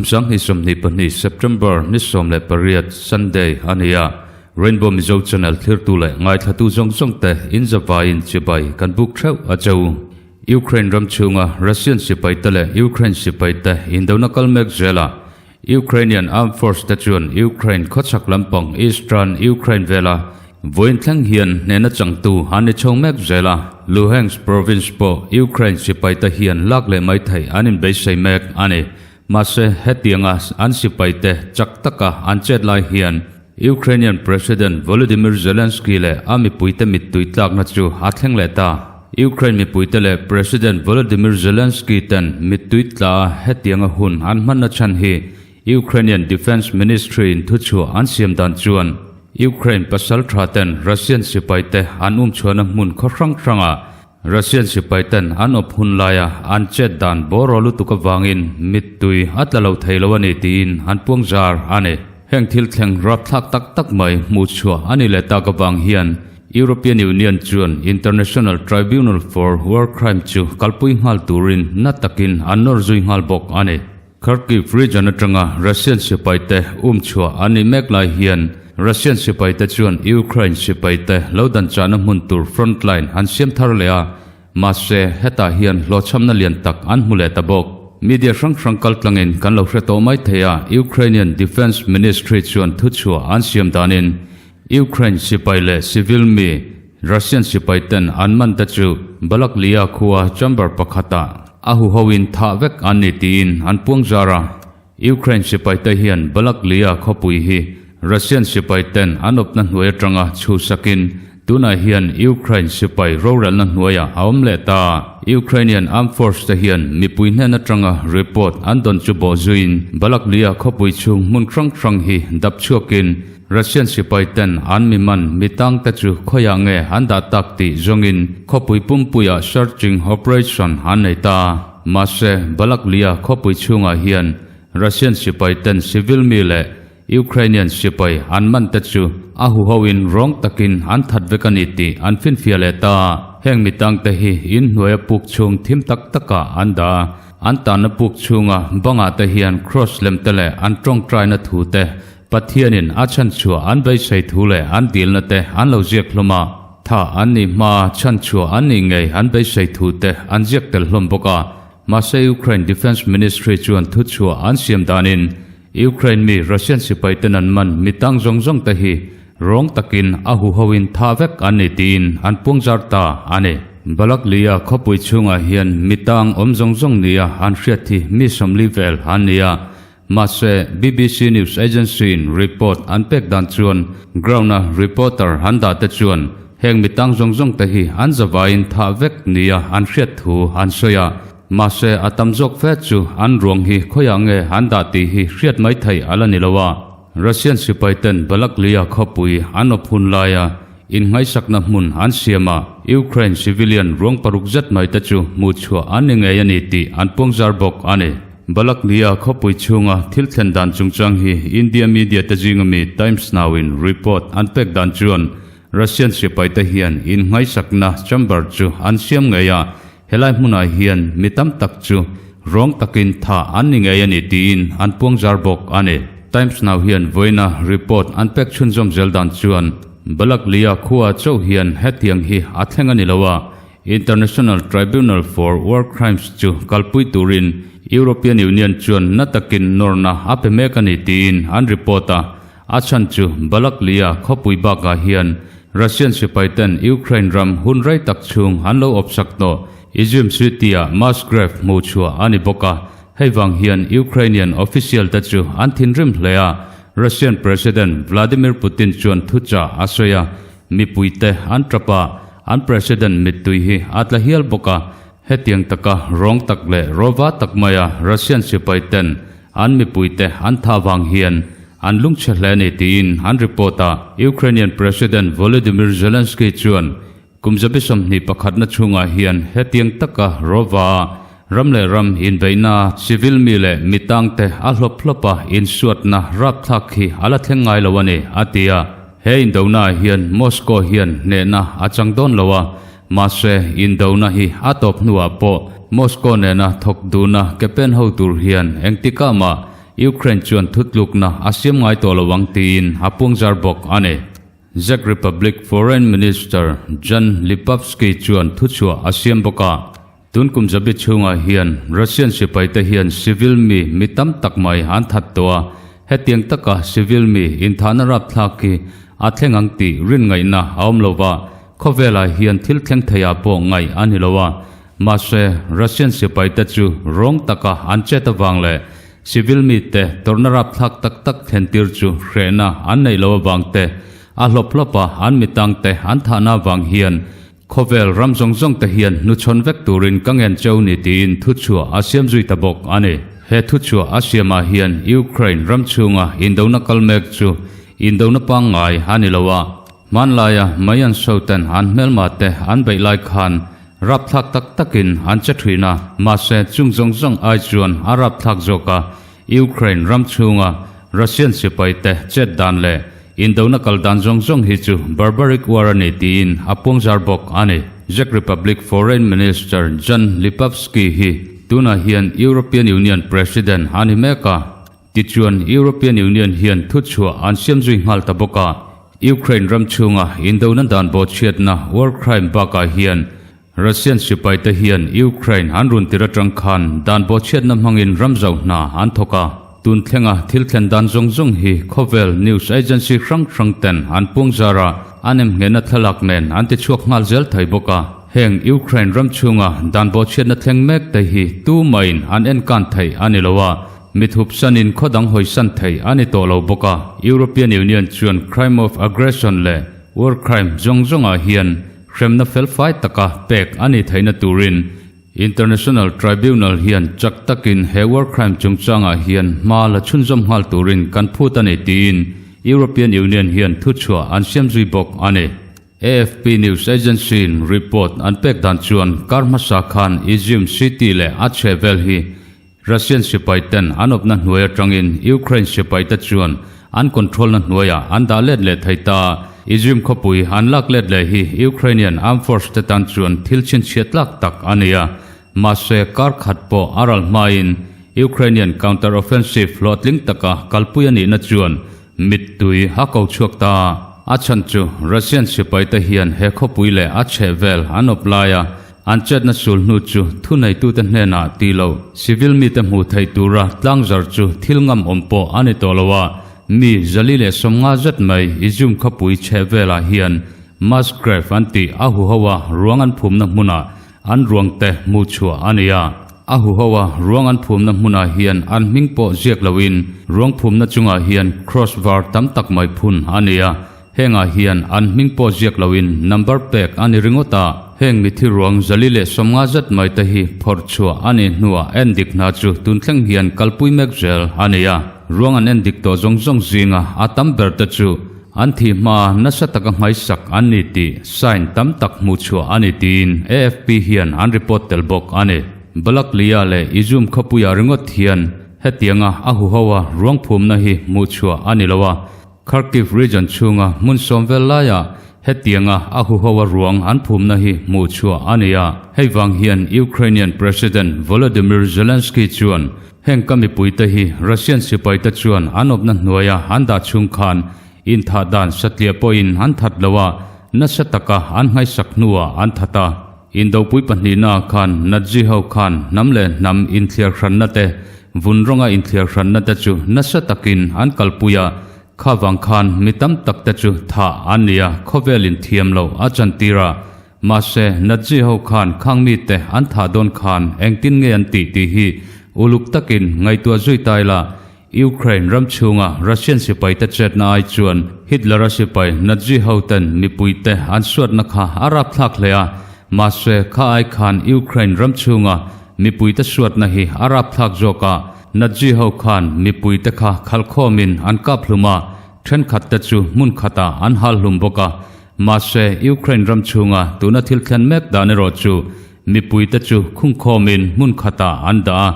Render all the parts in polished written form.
Kum 2022 September ni 18 Sunday a ni a, Rainbow Mizo Channel thlirtu leh ngaithlatu zawng zawng te in zavaiin chibai kan buk theuh a che u. Ukraine ram chhunga Russian sipai te leh Ukraine sipai te indona kal mek zela Ukrainian Armed Force te chuan Ukraine khawchhak lampang Eastern Ukraine vela vawiin thleng hian hnehna changtu an ni chho mek zel a, Luhansk province pawh Ukraine sipai te hian lak leh mai theih an inbeisei mek a ni. Mahse, hetianga an sipai te chak taka an chet lai hian Ukrainian President Volodymyr Zelensky leh a mipuite mittui tlakna chu a thleng leh ta. Ukraine mipuite leh President Volodymyr Zelensky ten mittui tla a hetianga hun an hmanna chhan hi Ukrainian Defence Ministry in thuchhuah an siam dan chuan Ukraine pasal tha ten Russian sipaite an umchhuahna hmun khaw hrang hrangah Russian sipai ten an awp hun laia an chet dan bawraw lutuk avangin mittui a tla lo thei lo a ni tiin an puang zar a ni. Heng thil thleng rapthlak tak tak mai hmuh chhuah a ni leh tak avang hian European Union chuan International Tribunal for War Crime chu kalpui nghal turin na takin an nawr zui nghal bawk a ni. Kharkiv region atanga Russian sipaite um chhuah an nih mek lai hian Russian sipaite chuan Ukraine sipaite lo dan chahna hmun tur front line an siam thar leh a, mahse hetah hian hlawhchhamna lian tak an hmu leh ta bawk. Media hrang hrang kaltlangin kan lo hre tawh mai thei a, Ukrainian Defence Ministry chuan thuchhuah an siam danin Ukraine sipai leh civil mi Russian sipai ten an man te chu Balakliya khua chamber pakhatah a huhoin thah vek an ni tiin an puang zar a. Ukraine sipai te hian Balakliya khawpui hi Russian sipai ten an awpna hnuai atanga chhuhsakin tunah hian Ukraine sipai rorelna hnuaiah a awm leh ta. Ukrainian Armed Force te hian mipui hnen atanga report an dawn chu bawh zuiin Balakliya khawpui chhung hmun hrang hrang hi dap chhuakin Russian sipai ten an mi man mi tang te chu khawiah nge an dah tak tih zawngin khawpui pumpuiah searching operation an nei ta. Mahse, Balakliya khawpui chhungah hian Russian sipai ten civil mi leh Ukrainian sipai an man te chu a huhoin rawng takin an that vek a ni tih an finfiah leh ta. Heng mi tang te hi in hnuaia puk chhung thim tak takah an dah a, an tanna puk chhunga bangah te hian cross lem te leh an tawngtaina thu te Pathianin a chhanchhuah an beisei thu leh an dilna te an lo ziak hlawm a, tha an nih hmaa chhanchhuah an nih ngei an beisei thu te an ziak tel hlawm bawk a. Mahse Ukraine Defence Ministry chuan thuchhuah an siam danin Ukraine mi Russian sipai ten an man mi tang zawng zawng te hi rawng takin a huhoin tha vek an ni tiin an puangzar ta a ni. Balakliya khawpui chhungah hian mi tang awm zawng zawng nia an hriat hi mi 40 vel an ni a, Mahse, BBC News Agency-in report an pek dan chuan ground-a reporter an dah te chuan heng mi tang zawng zawng te hi an zavaiin thah vek nia an hriat thu an sawi a. Mahse, a tam zawk fe chu an ruang hi khawiah nge an dah tih hi hriat mai theih a la ni lo a. Russian sipaiten Balakliya khawpui an awp hun laia inngaihsakna hmun an siam a, Ukraine civilian ruang paruk zet mai te chu hmuhchhuah an ni ngei a ni tih an puangzar bawk a ni. Balakliya khawpui chhunga thil thlen dan chungchang hi India media te zinga mi Times Now in report an pek dan chuan Russian sipai te hian inngaihsakna chamber chu an siam ngei a, helai hmunah hian mi tam tak chu rawng takin tha an ni ngei a ni tiin an puangzar bawk a ni. Times Now hian vawiina report an pek chhunzawm zel dan chuan Balakliya khua chauh hian hetiang hi a thleng a ni lo a, International Tribunal for War Crimes chu kalpui turin European Union chuan na takin nawrna a pe mek a ni tiin an report a, a chhan chu Balakliya khawpui bakah hian Russian sipaiten Ukraine ram hun rei tak chhung an lo awpsak tawh Izyum City-ah mass grave hmuh chhuah a ni bawk a, hei vang hian Ukrainian official te chu an thinrim hle a, Russian President Vladimir Putin chuan thuchah a sawi a, Mipuite an tap a, an President mittui hi a tla hial bawk a, hetiang taka rawng tak leh rawva tak maia Russian sipai ten an mipuite an thah vang hian an lungchhe hle a ni tiin an report a. Ukrainian President Volodymyr Zelensky chuan kum 21 na chhungah hian hetiang taka rawva a ram leh ram inbeihna civil mi leh mitangte a hlawp hlawpa insuatna rapthlak hi a la thleng ngai lo a ni, a ti a. He indona hian Moscow hian hnehna a chang dawn lo a, mahse indona hi a tawp hnuah pawh Moscow nena thawk duhna ke pen ho tur hian engtikah mah Ukraine chuan thutlukna a siam ngai tawh lo ang tiin a puangzar bawk a ni. Czech Republic Foreign Minister Jan Lipavsky chuan thuchhuah a siam bawk a. Tun kum zabi chhungah hian Russian sipaite hian civil mi mi tam tak mai an that tawh a, hetiang taka civil mi inthahna rapthlak hi a thleng ang tih rin ngaihna a awm lo va, khawvelah hian thil thleng theiah pawh ngaih a ni lo a. Mahse, Russian sipaite chu rawng taka an chet avang leh civil mite tawrhna rapthlak tak tak thlentir chu hrehna an neih lo avang te, a hlawp hlawpa an mitangte an thahna avang hian Khawvel ram zawng zawng te hian hnuchhawn vek turin ka ngen cheu ni tiin thuchhuah a siam zui ta bawk a ni. He thuchhuah a siamah hian Ukraine ram chhunga indona kal mek chu indona pangngai a ni lo a, hmanlaia mai an soten an hmelma te an beih lai khan rapthlak tak takin an che thin a, mahse chung zawng zawng ai chuan a rapthlak zawk a, Ukraine ram chhunga Russian sipai te chet dan leh indona kal dan zawng zawng hi chu barbaric war a ni tiin a puangzar bawk a ni. Czech Republic Foreign Minister Jan Lipavsky hi tunah hian European Union President a ni mek a, tichuan European Union hian thuchhuah an siam zui nghal ta bawk a. Ukraine ram chhunga indona dan bawhchhiatna war crime bakah hian Russian sipaite hian Ukraine an run tir atang khan dan bawhchhiatna hmangin ram zauh hna an thawk a. Tun thlenga thil thlen dan zawng zawng hi khawvel news agency hrang hrang ten an puang zar a, an emnghehna thlalak nen an ti chhuak nghal zel thei bawk a. Heng Ukraine ram chhunga dan bawhchhiatna thleng mek te hi tu mahin an enkan theih a ni lo a, mithup sanin khaw dang hawisan theih a ni tawh lo bawk a. European Union chuan crime of aggression leh war crime zawng zawngah hian Hremna felfai taka pek a nih theihna turin International Tribunal hian chak takin he war crime chungchangah hian hma la chhunzawm nghal turin kan phut a ni tiin European Union hian thuchhuah an siam zui bawk a ni. AFP news agency-in report an pek dan chuan kar hmasa khan Izium city leh a chhehvel hi Russian sipai ten an awpna hnuai atangin Ukraine sipai te chuan an control na hnuaiah an dah let leh thei ta. Izium khawpui an lak let leh hi Ukrainian armed force te tan chuan thil chhinchhiat tlak tak a ni a, mahse kar khat pawh a ral hmain Ukrainian counter offensive hlawhtling taka kalpui a nihna chuan mittui a ko chhuak ta. A chhan chu Russian sipai te hian he khawpui leh a chhehvel an awp laia An chetna sul hnu chu thuneitute hnenah ti lo, civil mite hmuh theih tura tlangzar chu thil ngam awm pawh a ni tawh lo a, mi 150 zet mai Izium khawpui chheh velah hian mass grave an tih a huho a ruang an phumna hmunah an ruangte hmuh chhuah a ni a. A huho a ruang an phumna hmunah hian an hming pawh ziak loin ruang phumna chungah hian cross var tam tak mai phun a ni a. Hengah hian an hming pawh ziak loin number pek a ni ringawt a, heng mithi ruang 150 zet mai te hi phawrh chhuah a nih hnuah en dik hna chu tun thleng hian kalpui mek zel a ni a. Ruang an en dik tawh zawng zawng zinga a tam ber te chu an thih hma nasa taka nghaisak an ni tih sign tam tak hmuh chhuah a ni tiin AFP hian an report tel bawk a ni. Balaklia leh Izum khawpuiah ringawt hian hetianga a huho a ruang phumna hi hmuh chhuah a ni lo a, Kharkiv region chhunga hmun sawm vel laiah hetianga a huho a ruang an phumna hi hmuh chhuah a ni a. Hei vang hian Ukrainian President Volodymyr Zelensky chuan heng ka mipuite hi Russian sipaite chuan an awpna hnuaia an dah chhung khan inthah dan satliah pawhin an that lo a, nasa taka an nghaisak hnuah an that a. Indopui pahnihnaah khan Nazi ho khan hnam leh hnam inthliar hranna te, vun rawnga inthliar hranna te chu nasa takin an kalpui a, kha vang khan mi tam tak te chu thah an ni a, khawvel inthiam loh a chantir a. Mahse, Nazi ho khan khang mite an thah dawn khan engtin nge an tih tih hi uluk takin ngaihtuah zui ta ila, Ukraine ram chhunga Russian sipaite chetna ai chuan Hitler-a sipai Nazi hoten mipuite an suatna kha a rapthlak hle a, mahse kha ai khan Ukraine ram chhunga mipuite suatna hi a rapthlak zawk a, Nazi ho khan mipuite kha khalhkhawmin an kap hlum a, thenkhatte chu hmun khatah an hal hlum bawk a, mahse Ukraine ram chhunga tuna thil thlen mek dan erawh chu mipuite chu khungkhawmin hmun khatah an dah a,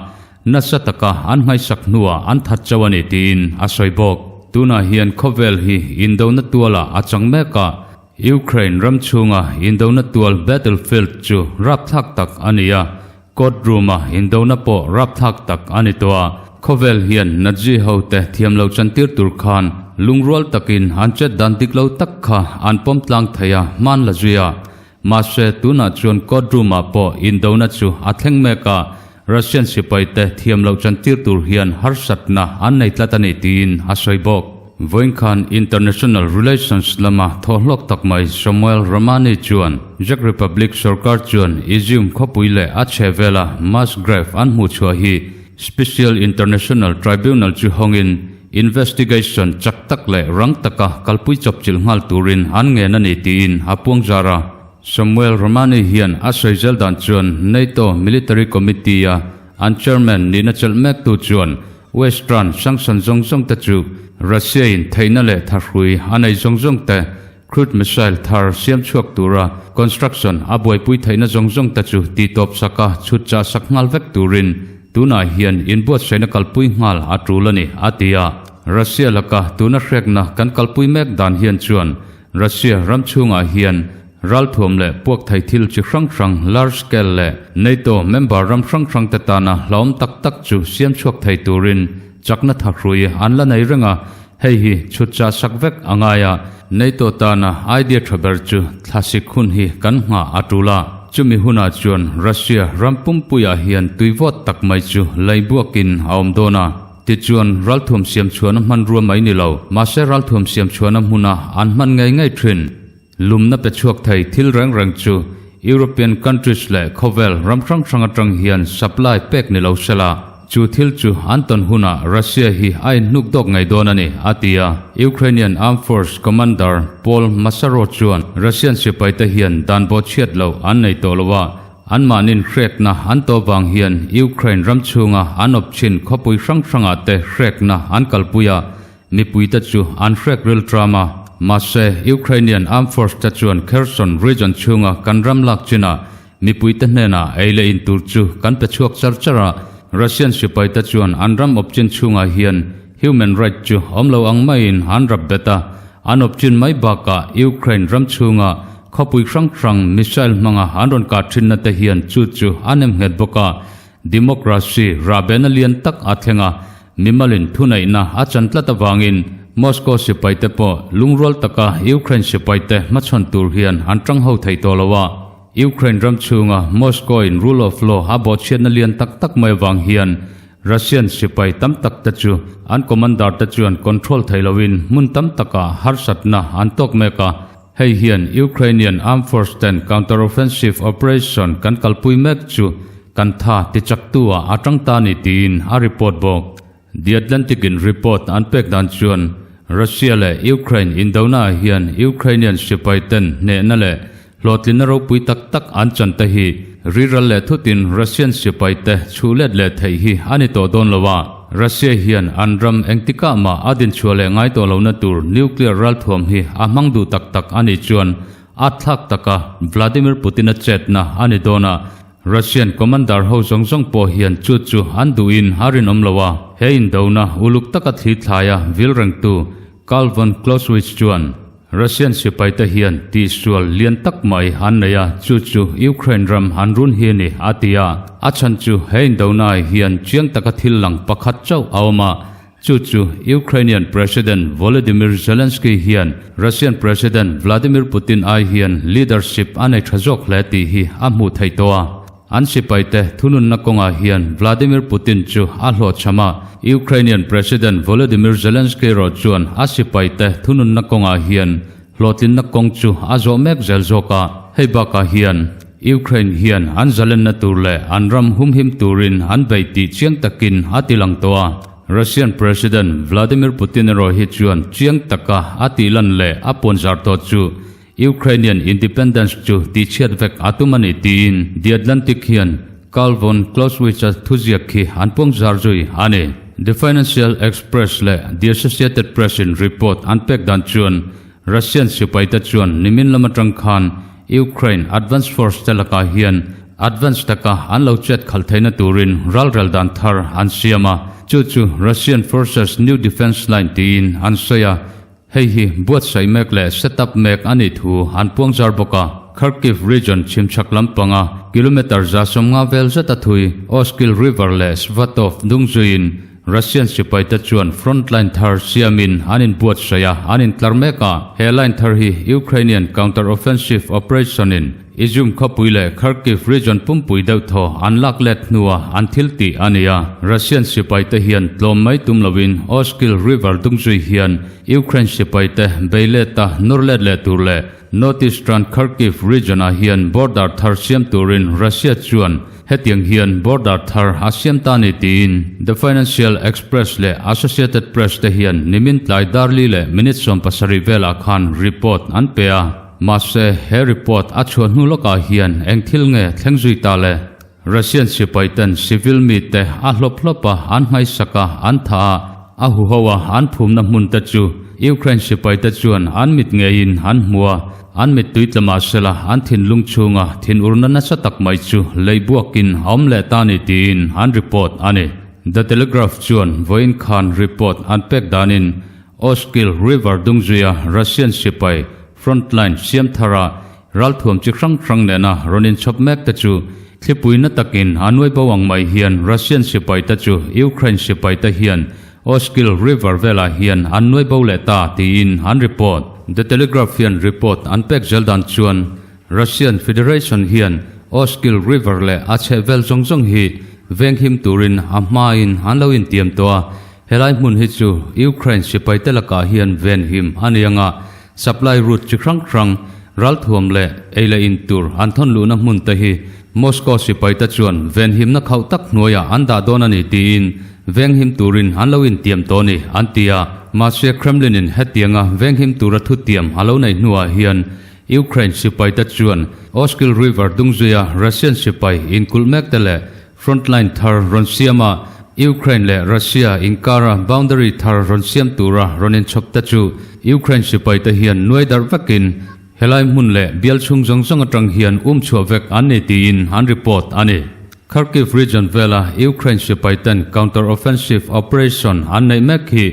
Nasa taka an nghaisak hnuah an that chauh a ni tiin a sawi bawk. Tunah hian khawvel hi indona tualah a chang mek a, Ukraine ram chhunga indona tual battlefield chu rapthlak tak a ni a, court room-a indona pawh rapthlak tak a ni tawh a. Khawvel hian Nazi hote thiam lo chantir tur khan lungrual takin an chet dan dik lo tak kha an pawm tlang thei a, hman la zui a. Mahse, tunah chuan court room-ah pawh indona chu a thleng mek a, Russian sipaite thiam loh chantir tur hian harsatna an nei tlat a ni tiin a sawi bawk. Vawiin khan International Relations lama thawhhlawk tak mai Samuel Ramani chuan Czech Republic sorkar chuan Izium khawpui leh a chhe vela mass grave an hmuhchhuah hi Special International Tribunal chu hawngin investigation chak tak leh rang taka kalpui chawpchilh nghal turin an ngen a ni tiin a puangzar a. Samuel Romani hian a sawi zel dan chuan NATO Military Committee-a an chairman nihna chelh mektu chuan Western sanction zawng zawng te chu Russia-in theihna leh thahrui a nei zawng zawng te, crude missile thar siam chhuak tura construction a buaipui theihna zawng zawng te chu tihtawp saka chhut chah sak nghal vek turin tunah hian inbuatsaihna kalpui nghal a tul a ni, a ti a. Russia laka tuna hrekna kan kalpui mek dan hian chuan Russia ram chhungah hian ralthuam leh puak thei thil chi hrang hrang large scale leh NATO member ram hrang hrang te tana hlauhawm tak tak chu siam chhuak thei turin chakna thahrui an la nei reng a, hei hi chhut chah sak vek a ngai a, NATO tana idea tha ber chu thlasik hun hi kan nghah a tul a, chumi hunah chuan Russia ram pumpuiah hian tuivawt tak mai chu lei buakin a awm dawn a. Tichuan, ralthuam siam chhuahna hmanrua mai ni lo, mahse ralthuam siam chhuahna hmuna an hman ngei ngei thin. Lumna pe chhuak thei thil reng reng chu European countries leh khawvel ram hrang hrang atang hian supply pek ni lo sela, chu thil chu an tawn hunah Russia hi a inhnuk dawk ngei dawn a ni, a ti a. Ukrainian Armed Force Commander Paul Masaro chuan Russian sipaite hian dan bawhchhiat loh an nei tawh lo a, Anmahnin hrekna an tawh vang hian Ukraine ram chhunga an awp chin khawpui hrang hrangah te hrekna an kalpui a, mipuite chu an hrek ril tram a. Mahse, Ukrainian Armed Force te chuan Kherson region chhunga kan ram lak chinah mipuite hnenah ei leh in tur chu kan pe chhuak char char a, Russian sipaite chuan an ram awp chin chhungah hian human right chu awm lo ang maiin an rap bet a, An awp chin mai bakah Ukraine ram chhunga khawpui hrang hrang missile hmanga an rawn kah thinna te hian chu chu a nem nghet bawk a, democracy rahbehna lian tak a thleng a, mimalin thuneihna a chan tlat avangin Moscow sipaite pawh lungrual taka Ukraine sipaite hmachhawn tur hian an tang ho thei tawh lo a. Ukraine ram chhunga Moscow-in rule of law a bawhchhiatna lian tak tak mai avang hian Russian sipai tam tak te chu an commander te chuan control thei loin hmun tam takah harsatna an tawk mek a, hei hian Ukrainian armed force ten counter-offensive operation kan kalpui mek chu kan tha tichaktu ah a tang ta ni tiin a report bawk. The Atlantic in report an pek dan chuan Russia leh Ukraine indona ah hian Ukrainian sipai ten hnehna leh Hlawhtlinna ropui tak tak an chan te hi riral leh thutin Russian sipai te chhuh let leh theih hi a ni tawh dawn lo a, Russia hian an ram engtikah mah a dinchhuah leh ngai tawh lohna tur nuclear ralthuam hi a hmang duh tak tak a nih chuan a thlak taka Vladimir Putin-a chetna a ni dawn a, Russian commander ho zawng zawng pawh hian chu chu an duhin a rinawm lo a, he indona uluk taka thli thlaia vil rengtu Carl von Clausewitz chuan Russian sipaite hian tihsual lian tak mai an nei a, chu chu Ukraine ram an run hi a ni, a ti a. A chhan chu he indonaah hian chiang taka thil lang pakhat chauh a awm a, chu chu Ukrainian President Volodymyr Zelensky hian Russian President Vladimir Putin ai hian leadership a nei tha zawk hle tih hi a hmuh theih tawh a. An sipaite thununna kawngah hian Vladimir Putin chu a hlawhchham a, Ukrainian President Volodymyr Zelensky erawh chuan a sipaite thununna kawngah hian hlawhtlinna kawng chu a zawh mek zel zawk a. Hei bakah hian Ukraine hian an zalenna tur leh an ram humhim turin an bei tih chiang takin a ti lang tawh a. Russian President Vladimir Putin erawh hi chuan chiang taka a tihlan leh a puanzar tawh chu Ukrainian independence chu tihchhiat vek a tum a ni tiin The Atlantic hian Carl von Clausewitz-a thuziak khi an puang zar zui a ni. The Financial Express leh The Associated Press-in report an pek dan chuan Russian sipaite chuan nimin lam atang khan Ukraine advance force te lakah hian advance taka an lo chet khalh theihna turin ralrel dan thar an siam a, chu chu Russian forces new defence line tiin an sawi a. Hei hi buatsaih mek leh set up mek a nih thu an puang zar bawk a. Kharkiv region chhimchhak lampanga kilometre 150 vel zeta thui Oskil River leh Svatov dung zuiin Russian sipaite chuan front line thar siamin an inbuatsaih a, an intlar mek a. He line thar hi Ukrainian counter-offensive operation-in Izyum khawpui leh Kharkiv region pumpui deuh thaw an lak let hnua an thil tih a ni a. Russian sipaite hian tlawm mai tum loin Oskil River dungzui hian Ukraine sipaite bei leta nawr let leh tur leh North-eastern Kharkiv region-ah hian border thar siam turin Russia chuan Hetiang hian border thar a siam ta ni tiin The Financial Express leh Associated Press te hian nimin tlai darli leh minute 70 velah khan report an pe a. Mahse, he report a chhuah hnu lawkah hian eng thil nge thleng zui ta le? Russian sipai ten civil mite a hlawp hlawp a, an nghaisak a, an thah a, a huho a, an phumna hmun te chu Ukraine sipai te chuan an mit ngeiin an hmu a. An mittui tla mah sela an thinlung chhunga thinurna nasa tak mai chu lei buakin a awm leh ta ni tiin an report a ni. The Telegraph chuan vawiin khan report an pek danin Oskil River dungzuia Russian sipai front line siam thara ralthuam chi hrang hrang nena rawn inchhawp mek te chu thlipui na takin a nuai bo ang mai hian Russian sipai te chu Ukraine sipai te hian Oskil River velah hian an nuai bo leh ta tiin an report. The Telegraph hian report an pek zel dan chuan Russian Federation hian Oskil River leh a chhehvel zawng zawng hi venghim turin a hmain an lo intiam tawh a, helai hmun hi chu Ukraine sipaite lakah hian venhim a ni anga Supply route chi hrang hrang, ralthuam leh ei leh in tur an thawn luhna hmun te hi Moscow sipaite chuan venhimna khauh tak hnuaiah an dah dawn a ni tiin venghim turin an lo intiam tawh a ni, an ti a. Mahse Kremlin-in hetianga venghim tura thutiam a lo nei hnuah hian Ukraine sipaite chuan Oskil River dungzuia Russian sipai inkulh mek te leh Frontline thar rawn siam a, Ukraine leh Russia inkara boundary thar rawn siam tura rawn inchhawp te chu Ukraine sipai te hian nuai darh vekin helai hmun leh bial chhung zawng zawng atang hian um chhuah vek an ni tiin an report a ni. Kharkiv region vela Ukraine sipai ten counter-offensive operation an neih mek hi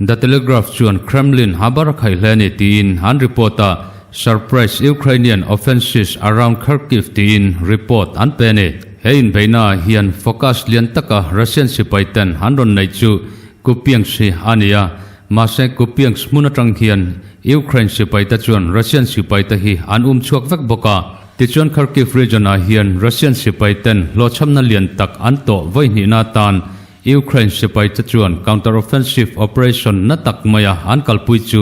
The Telegraph chuan Kremlin a bar khaih hle a ni tiin an report a, Surprise Ukrainian offensives around Kharkiv tiin report an pe a ni. He inbeihnaah hian focus lian taka Russian sipai ten an rawn neih chu Kupiansk hi a ni a, mahse Kupiansk hmun atang hian Ukraine sipai te chuan Russian sipai te hi an um chhuak vek bawk a. Tichuan Kharkiv region ah hian Russian sipai ten hlawhchhamna lian tak an tawh vawihnihna atan Ukraine sipai te chuan counter-offensive operation na tak maia an kalpui chu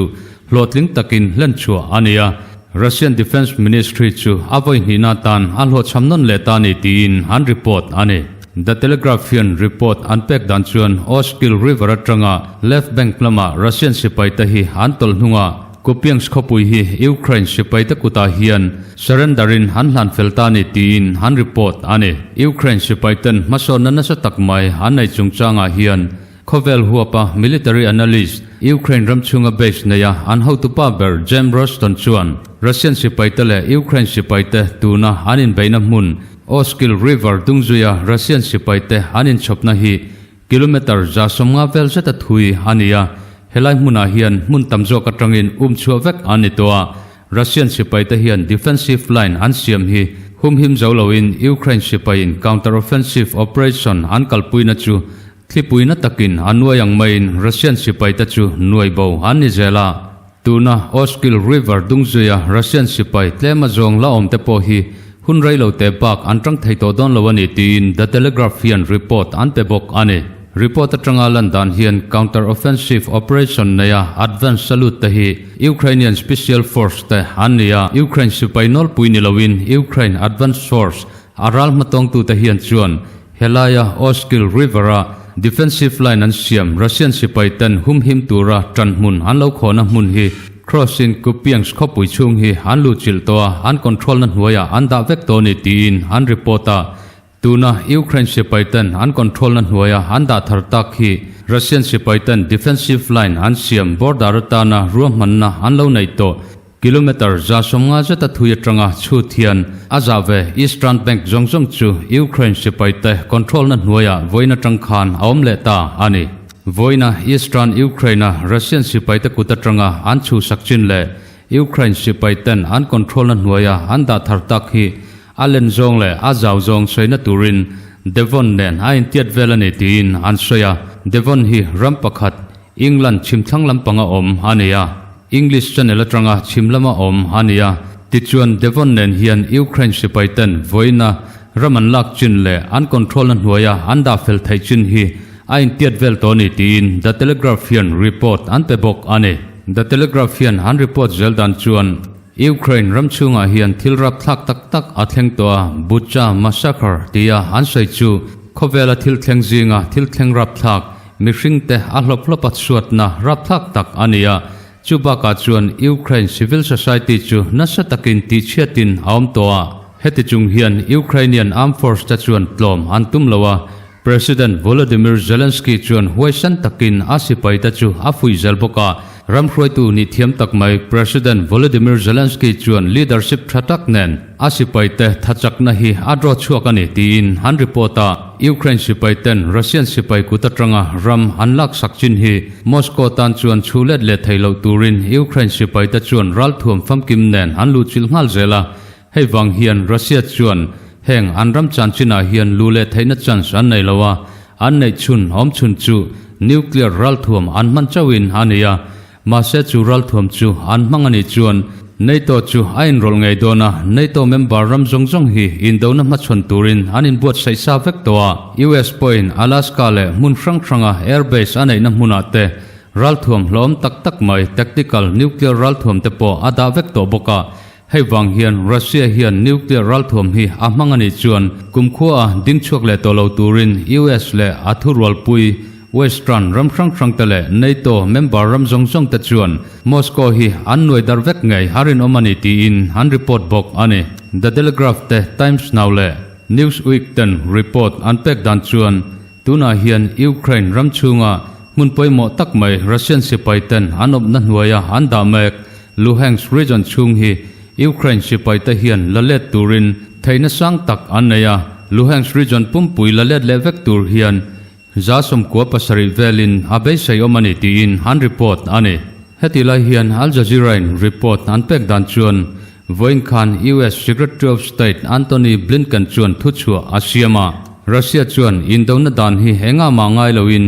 hlawhtling takin hlen chhuah a ni a, Russian Defence Ministry chu a vawi hnihna atan a hlawhchham nawn leh ta ni tiin an report a ni. The Telegraph hian report an pek dan chuan Oskil River atanga left bank lama Russian sipai te hi an tawlh hnungah Kupiansk khawpui hi Ukraine sipaite kutah hian surrender in an hlan fel ta ni tiin an report a ni. Ukraine sipaiten hmasawnna nasa tak mai an nei chungchangah hian khawvel huapa military analyst, Ukraine ram chhunga base neia an hotupa ber James Roston chuan Russian sipaite leh Ukraine sipaite tuna an inbeihna hmun Oskil River dungzuia Russian sipaite an inchhawpna hi Kilometre 150 vel zeta thui a ni a, helai hmunah hian hmun tam zawk atangin um chhuah vek an ni tawh a. Russian sipaite hian defensive line an siam hi humhim zo loin Ukraine sipaiin counter-offensive operation an kalpuina chu thlipuina takin a nuai ang maiin Russian sipaite chu nuai bo an ni zel a. Tuna Oskil River dungzuia Russian sipai tlem a zawng la awm te pawh hi hun rei lo te bak an tang thei tawh dawn lo a ni tiin The Telegraph hian report an pe bawk a ni. Report atanga lan dan hian counter-offensive operation neia advance salute te hi Ukrainian Special Force te an ni a, Ukraine sipai nawlpui ni loin Ukraine Advance Force a ral hmatawngtute hian chuan Helaia Oskil River-a defensive line an siam Russian sipai ten humhim tura tan hmun an lo khawhna hmun hi cross-in Kupiansk khawpui chhung hi an luhchilh tawh a, an control-na hnuaiah an dah vek tawh a ni tiin an report a. Tuna Ukraine sipai ten an control-na hnuaia an dah thar tak hi Russian sipai ten defensive line an siam border atana ruahmanna an lo neih tawh. Kilometre 150 zeta thui atanga chhut hian a zah ve Eastern Bank zawng zawng chu Ukraine sipaite control-na hnuaiah vawiin atang khan a awm leh ta a ni. Vawiina Eastern Ukraine-a Russian sipaite kut atanga an chhuhsak chin leh Ukraine sipaiten an control-na hnuaia an dah thar tak hi a len zawng leh a zau zawng sawina turin Devon nen a intiat vel a ni tiin an sawi a. Devon hi ram pakhat, England chhim thlang lampanga awm a ni a, English Channel atanga chhim lama awm a ni a. Tichuan Devon nen hian Ukraine sipai ten vawiina ram an lak chin leh an control na hnuaia an dah fel theih chin hi a intiat vel tawh a ni tiin The Telegraph hian report an pe bawk a ni. The Telegraph hian an report zel dan chuan Ukraine ram chhungah hian thil rapthlak tak tak a thleng tawh a, Bucha Massacre tia an sawi chu khawvela thil thleng zinga thil thleng rapthlak, mihringte a hlawp hlawp a chhuatna rapthlak tak a ni a, chu bakah chuan Ukraine civil society chu nasa takin tihchhiatin a awm tawh a, heti chung hian Ukrainian armed force te chuan tlawm an tum lo a, President Volodymyr Zelensky chuan huaisan takin a sipaite chu a fuih zel bawk a, ram hruaitu nih thiam tak mai President Volodymyr Zelensky chuan leadership tha tak nen a sipaite thachakna hi a draw chhuak a ni tiin an report a. Ukraine sipaiten Russian sipai kut atanga ram an laksak chin hi Moscow tan chuan chhu let leh thei loh turin Ukraine sipaite chuan ralthuam famkim nen an luhchilh nghal zel a, Hei vang hian Russia chuan heng an ram chan chinah hian lu leh theihna chance an nei lo a, an neih chhun awm chhun chu nuclear ralthuam an hman chauhin a ni a. Mahse chu ralthuam chu an hmang a nih chuan NATO chu a inrawlh ngei dawn a, NATO member ram zawng zawng hi indona hmachhawn turin an inbuatsaih sa vek tawh a. US pawhin Alaska leh hmun hrang hranga airbase a neihna hmunah te ralthuam hlawm tak tak mai tactical nuclear ralthuam te pawh a dah vek tawh bawk a. Hei vang hian Russia hian nuclear ralthuam hi a hmang a nih chuan kumkhua a ding chhuak leh tawh lo turin US leh a thurualpui Western ram hrang hrang te leh NATO member ram zawng zawng te chuan Moscow hi an nuai dar vek ngei a rinawm a ni tiin an report bawk a ni. The Telegraph te Times Now leh Newsweek ten report an pek dan chuan tunah hian Ukraine ram chhunga hmun pawimawh tak mai Russian sipai ten an awpna hnuaia an dah mek Luhansk region chhung hi Ukraine sipaite hian la let turin theihna sang tak an nei a, Luhansk region pumpui la let leh vek tur hian 97 velin a beisei awm a ni tiin an report a ni. Heti lai hian Al Jazeera-in report an pek dan chuan vawiin khan US Secretary of State Antony Blinken chuan thuchhuah a siam a, Russia chuan indona dan hi engah mah ngai loin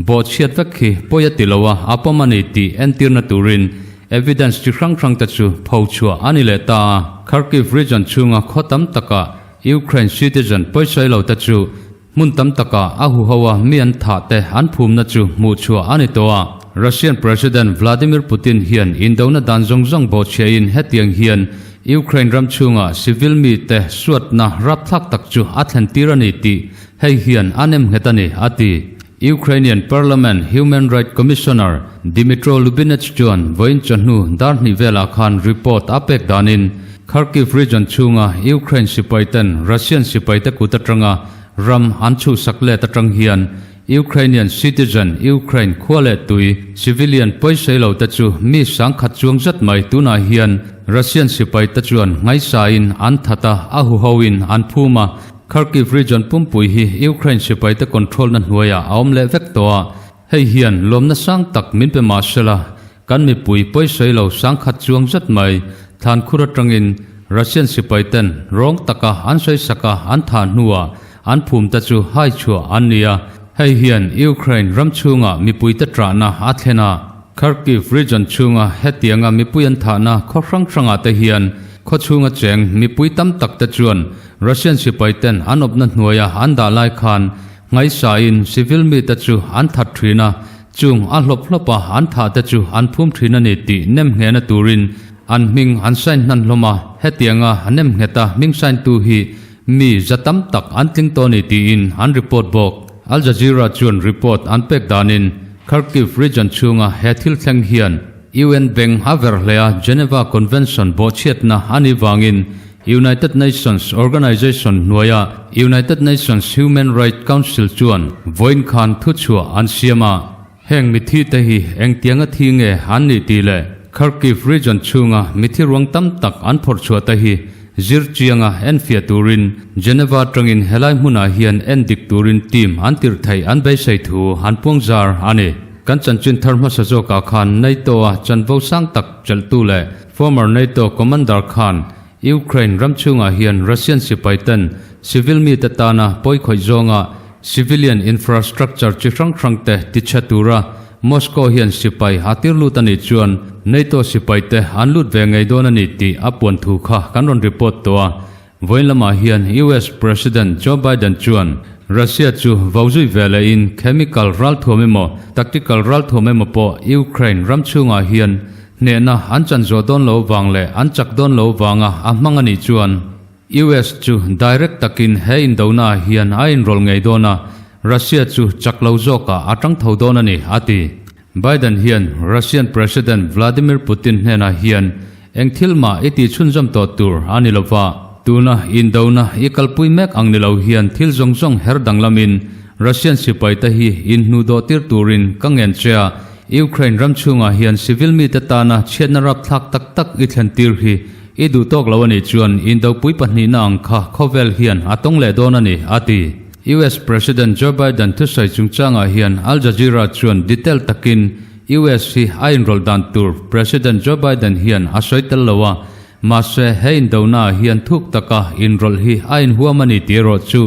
bawhchhiat vek hi pawi a ti lo a, a pawm a ni tih entirna turin Evidence chi hrang hrang te chu pho chhuah a ni leh ta a, Kharkiv region chhunga khaw tam takah Ukraine citizen pawisawi lo te chu hmun tam takah a huho a mi an thah te an phumna chu hmuh chhuah a ni tawh a. Russian President Vladimir Putin hian indona dan zawng zawng bawhchhiahin hetiang hian Ukraine ram chhunga civil mite suatna rapthlak tak chu a thlen tir a ni tih hei hian a nem nghet a ni, a ti. Ukrainian Parliament Human Right Commissioner Dmytro Lubinets chuan vawiin chawhnu dar hnih velah khan report a pek danin Kharkiv region chhunga Ukraine sipaiten Russian sipaite kut atanga ram an chhuhsak let atang hian Ukrainian citizen Ukraine khua leh tui civilian pawisei lo te chu mi sangkhat chuang zet mai tunah hian Russian sipaite chuan ngaisain an that a, a huhoin an phum a. Kharkiv region pumpui hi Ukraine sipaite control na hnuaiah a awm leh vek tawh a, hei hian lawmna sang tak min pe mah sela, kan mipui pawisawi lo sangkhat chuang zet mai thlan khur atangin Russian sipaiten rawng taka an sawi saka an thah hnuah an phum te chu hai chhuah an ni a, hei hian Ukraine ram chhunga mipuite trahna a thlen a. Kharkiv region chhunga hetianga mipui an thahna khaw hrang hrangah te hian khaw chhunga cheng mipui tam tak te chuan Russian sipai ten an awpna hnuaia an dah lai khan ngaisain civil mite chu an that thin a, chung a hlawp hlawpa an thah te chu an phum thin a ni tih nem nghehna turin an hming an sign hnan hlawm a, hetianga nem ngheta hming sign tu hi mi za tam tak an tling tawh a ni tiin an report bawk. Al Jazeera chuan report an pek danin Kharkiv region chhunga he thil thleng hian UN beng a ver hle a, Geneva Convention bawhchhiatna a nih vangin United Nations Organization hnuaia United Nations Human Rights Council chuan vawiin khan thuchhuah an siam a. Heng mithi te hi engtianga thi nge an nih tih leh Kharkiv region chhunga mithi ruang tam tak an phawrh chhuah te hi zir chianga enfiah turin Geneva tangin helai hmunah hian endik turin team an tirh theih an beisei thu an puangzar a ni. Kan chanchin thar hmasa zawkah khan NATO-a chanvo sang tak chelhtu leh former NATO commander khan Ukraine ram chhungah hian Russian sipai ten civil mite tana pawikhawih zawnga Civilian infrastructure chi hrang hrang te tichhe tura Moscow hian sipai a tir lut a nih chuan NATO sipai te an lut ve ngei dawn a ni tih a puan thu kha kan rawn report tawh a. Vawiin lamah hian US President Joe Biden chuan Russia chu vo zui ve lehin chemical ralthuam emaw tactical ralthuam emaw pawh Ukraine ram chhungah hian hnehna an chan zawh dawn lo vang leh an chak dawn lo vanga a hmang a nih chuan US chu direct takin he indonaah hian a inrawlh ngei dawn a, Russia chu chak lo zawkah a tang tho dawn a ni, a ti. Biden hian Russian President Vladimir Putin hnenah hian eng thil mah i tih chhunzawm tawh tur a ni lova, tuna indona i kalpui mek ang ni lo hian thil zawng zawng her danglamin Russian sipaite hi inhnuhdawh tir turin ka ngen che a, Ukraine ram chhungah hian civil mite tana chhiatna rapthlak tak tak i thlen tir hi I duh tawk lo a nih chuan indopui pahnihna ang kha khawvel hian a tawng leh dawn a ni, a ti. US President Joe Biden thusawi chungchangah hian Al Jazeera chuan detail takin US hi a inrawlh dan tur President Joe Biden hian a sawi tel lo a, mahse he indonaah hian thuk taka inrawlh hi a inhuam a ni tih erawh chu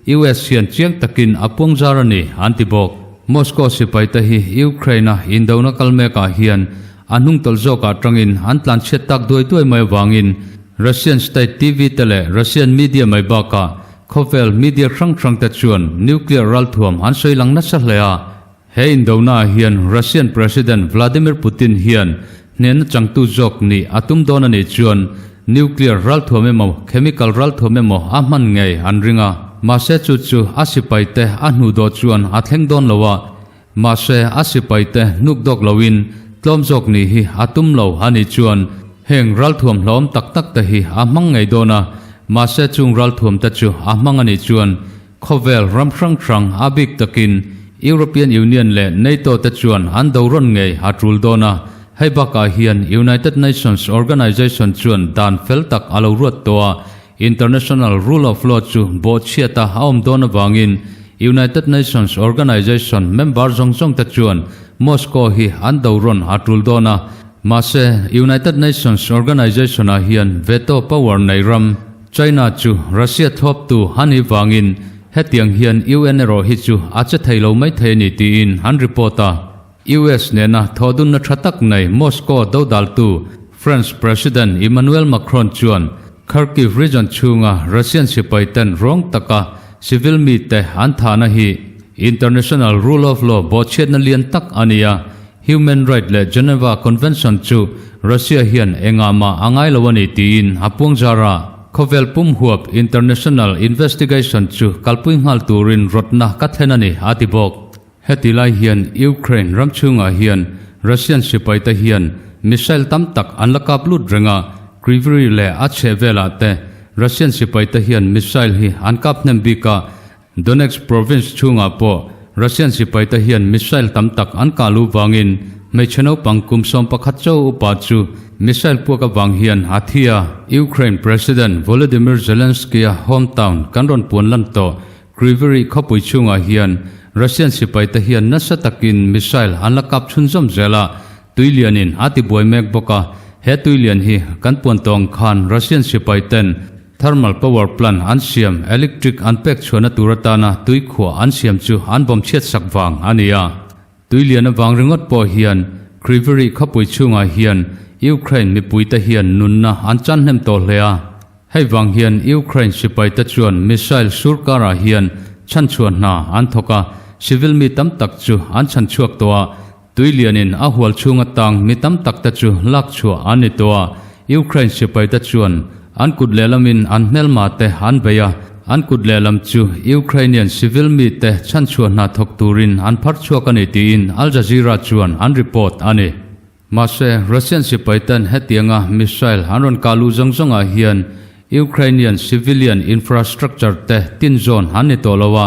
US hian chiang takin a puangzar a ni, an ti bawk. Moscow sipaite hi Ukraine-a indona kal mekah hian A hnungtawlh zawkah atangin an tlanchhiat tak duai duai mai avangin Russian state TV te leh Russian media mai bakah khawvel media hrang hrang te chuan nuclear ralthuam an sawi lang nasa hle a. He indonaah hian Russian President Vladimir Putin hian hnehna changtu zawk nih a tum dawn a nih chuan nuclear ralthuam emaw chemical ralthuam emaw a hman ngei an ring a. Mahse chu chu a sipaite a hnuhdawh chuan a thleng dawn lo a. Mahse, a sipaite hnuk dawk loin tlawm zawk nih hi a tum lo a nih chuan heng ralthuam hlawm tak tak te hi a hmang ngei dawn a, mahse chung ralthuam te chu a hmang a nih chuan khawvel ram hrang hrang a bik takin European Union leh NATO te chuan an do rawn ngei a tul dawn a, hei bakah hian United Nations Organization chuan dan fel tak a lo ruat tawh a, International Rule of Law chu bawhchhiata a awm dawn avangin United Nations Organization member zawng zawng te chuan Moscow hi an do rawn a tul dawn a. Mahse, United Nations Organization-ah hian veto power nei ram China chu Russia thlawptu a nih vangin hetiang hian UN erawh hi chu a che thei lo mai thei a ni tiin an report a. US nena thawhdunna tha tak nei Moscow dodaltu France President Emmanuel Macron chuan Kharkiv region chhunga Russian sipaiten rawng taka civil mite an thahna hi international rule of law bawhchhiatna lian tak a ni a, human right leh Geneva Convention chu Russia hian engah mah a ngai lo a ni tiin a puangzar a. Khawvel pum huap international investigation chu kalpui nghal turin rawtna ka thlen a ni, a ti bawk. Heti lai hian Ukraine ram chhungah hian Russian sipaite hian missile tam tak an la kap lut reng a, Kryvyi leh a chheh velah te Russian sipaite hian missile hi an kap hnem bik a, Donetsk province chhungah pawh Russian sipaite hian missile tam tak an kah luh vangin hmeichhe naupang kum 11 cho upa chu missile puak avang hian a thi a. Ukraine President Volodymyr Zelensky-a hometown kan rawn puan lan tawh Kryvyi khawpui chhungah hian Russian sipaite hian nasa takin missile an la kap chhunzawm zel a, tuilianin a tibuai mek bawk a. He tuilian hi kan puan tawng khan Russian sipaiten thermal power plant an siam electric an pek chhuahna tur atana tuikhuah an siam chu an bawm chhiat sak vang a ni a. Tuilian avang ringawt pawh hian Kryvyi khawpui chhungah hian Ukraine mipuite hian nunna an chan hnem tawh hle a. Hei vang hian Ukraine sipaite chuan missile sur karah hian chhanchhuah hna an thawk a, civil mi tam tak chu an chhanchhuak tawh a, tuilianin a hual chhunga tang mi tam takte chu lak chhuah an ni tawh a. Ukraine sipaite chuan an kut lehlamin an hmelma te an bei a, an kut lehlam chu Ukrainian civil mite chhanchhuah hna thawk turin an phar chhuak a ni tiin Al Jazeera chuan an report a ni. Mahse, Russian sipaiten hetianga missile an rawn kah luh zawng zawngah hian Ukrainian civilian infrastructure te tin zawn an ni tawh lo a,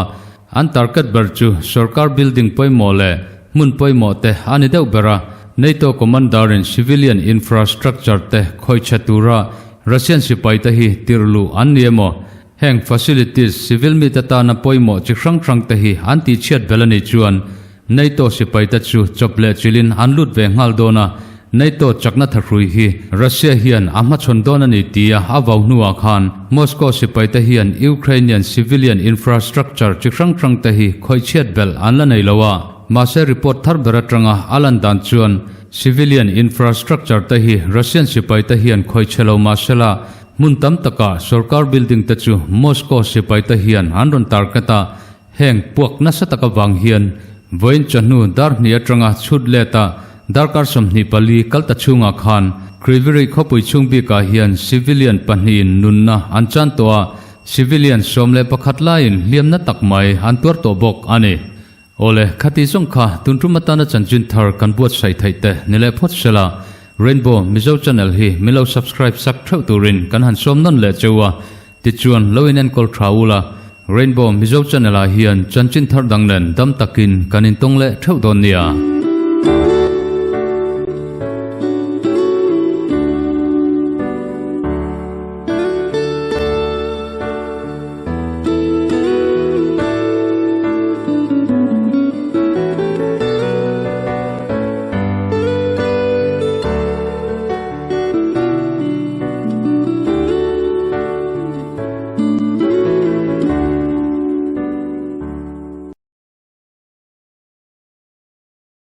an target ber chu sorkar building pawimawh leh hmun pawimawh te a ni deuh ber a. NATO commander-in civilian infrastructure te khawihchhe tura Russian sipaite hi tirh luh an ni emaw, heng facilities civil mite tana pawimawh chi hrang hrang te hi an tihchhiat belh a nih chuan NATO sipaite chu chawp leh chilhin an lut ve nghal dawn a. NATO chakna thahrui hi Russia hian a hmachhawn dawn a ni tia a vau hnuah khan Moscow sipaite hian Ukrainian civilian infrastructure chi hrang hrangte hi khawihchhiat belh an la nei lo a, mahse report thar ber atanga a lan dan chuan civilian infrastructure te hi Russian sipaite hian khawihchhe lo mahsela hmun tam takah sorkar building te chu Moscow sipaite hian an rawn target a, Heng puak nasa tak avang hian vawiin chawhnu dar hnih atanga chhut let a darkar 24 kal ta chhungah khan Kryvyi khawpui chhung bikah hian civilian pahnihin nunna an chan tawh a, civilian 11 laiin hliamna tak mai an tuar tawh bawk a ni. Awle, khati zawng kha tun tum atana chanchin thar kan buatsaih theih te ni leh phawt sela, Rainbow Mizo Channel hi min lo subscribe sak theuh turin kan han sawm nawn leh cheu a, Tichuan, lo inenkawl tha ula, Rainbow Mizo Channel ah hian chanchin thar dang nen dam takin kan intawng leh theuh dawn nia.